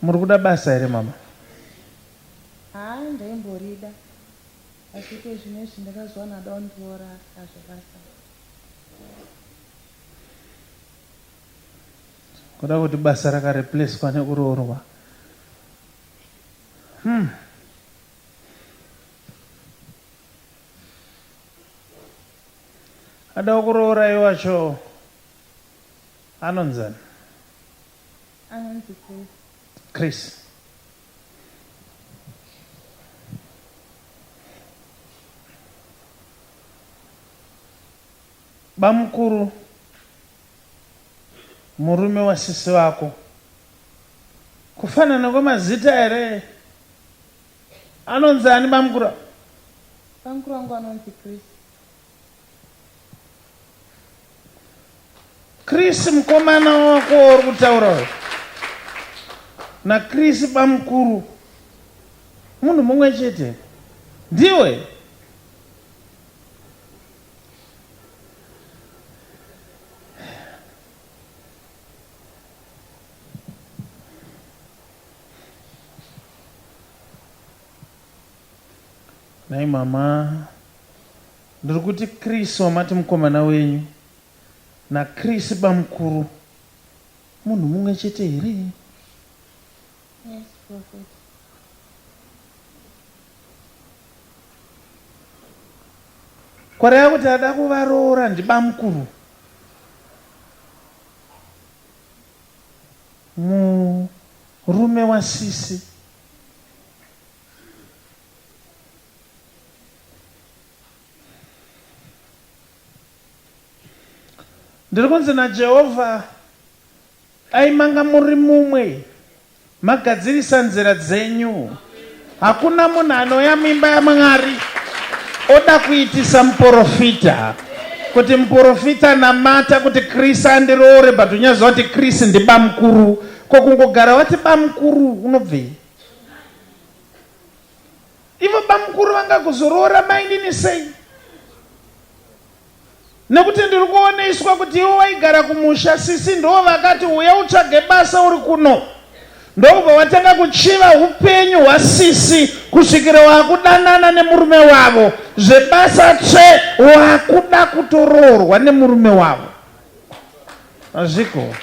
Muri kuda basa here mama? Haa ndaimborida asi ikozvinezvi ndakazowana ada kundiroora hazvebasa. Kuda kuti basa rakareplacwa nekuroorwa. Hmm. Ada kuroora iwacho anonzani? Anonzi Chris. Chris. Bamukuru murume wasisi vako. Kufanana kwemazita here? Anonzi ani bamukuru? Bamukuru wangu anonzi Chris. Chris mukomana wako wauri kutaura uyu naChris bamukuru munhu mumwe chete ndiwe Nhai mama, ndiri kuti Chris wamati mukomana wenyu naChris bamukuru munhu mumwe chete here? Yes, prophet. Kwareva kuti ada kuvaroora ndibamukuru. Murume wasisi. Ndiri kunzi naJehovha, dai manga muri mumwe, magadzirisa nzira dzenyu. Hakuna munhu anouya muimba yaMwari oda kuitisa muporofita kuti muporofita namata kuti Chris andiroore, but unyaziva kuti Chris ndibamukuru. Ko kungogara wati bamukuru unobvei? Ivo bamukuru vangakuzoroora mainini sei? Nekuti ndiri kuoneswa kuti ivo vaigara kumusha, sisi ndoo vakati uya utsvage basa uri kuno. Ndokubva watanga kuchiva upenyu hwasisi kusvikira wakudanana nemurume wavo. Zvebasa tsve wakuda kutoroorwa nemurume wavo. Hazviko.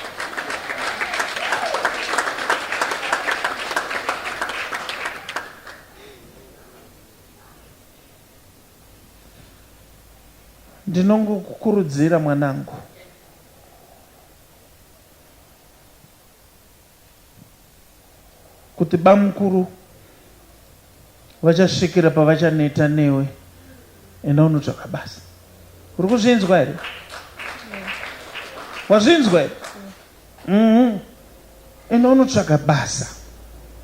Ndinongokukurudzira mwanangu. Kuti bamukuru vachasvikira pavachaneta newe enda unotsvaka basa. Uri kuzvinzwa here? Wazvinzwa here? Mm -hmm. Enda unotsvaka basa.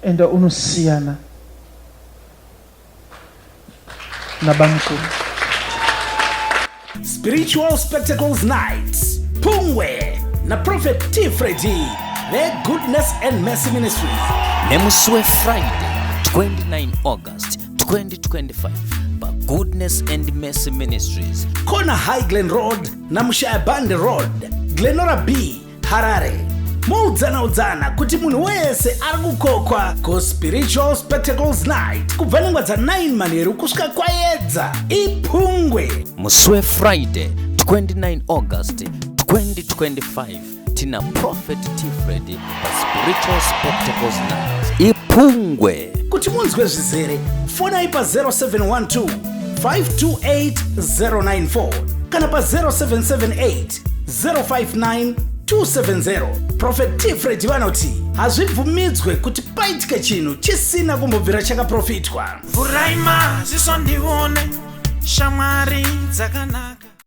Enda unosiyana nabamukuru. Spiritual Spectacles Nights Pungwe naProphet T Freddy veGoodness and Mercy Ministries nemusi weFriday 29 August 2025 paGoodness and Mercy Ministries Corner High Glen Road naMushaya Bande Road Glenora B Harare. Moudzana udzana kuti munhu wese ari kukokwa kuSpiritual Spectacles Night kubva nenguva dza9 manheru kusvika kwayedza. Ipungwe. Musi weFriday 29 August 2025 tina Prophet T Freddy paSpiritual Spectacles Night. Ipungwe. Kuti munzwe zvizere, fonai pa 0712 528 094 kana pa 0778 059 270. Prophet T Freddy vanoti hazvibvumidzwe kuti paitike chinhu chisina kumbobvira chakaprofitwa. Vhurai maziso ndione shamwari dzakanaka.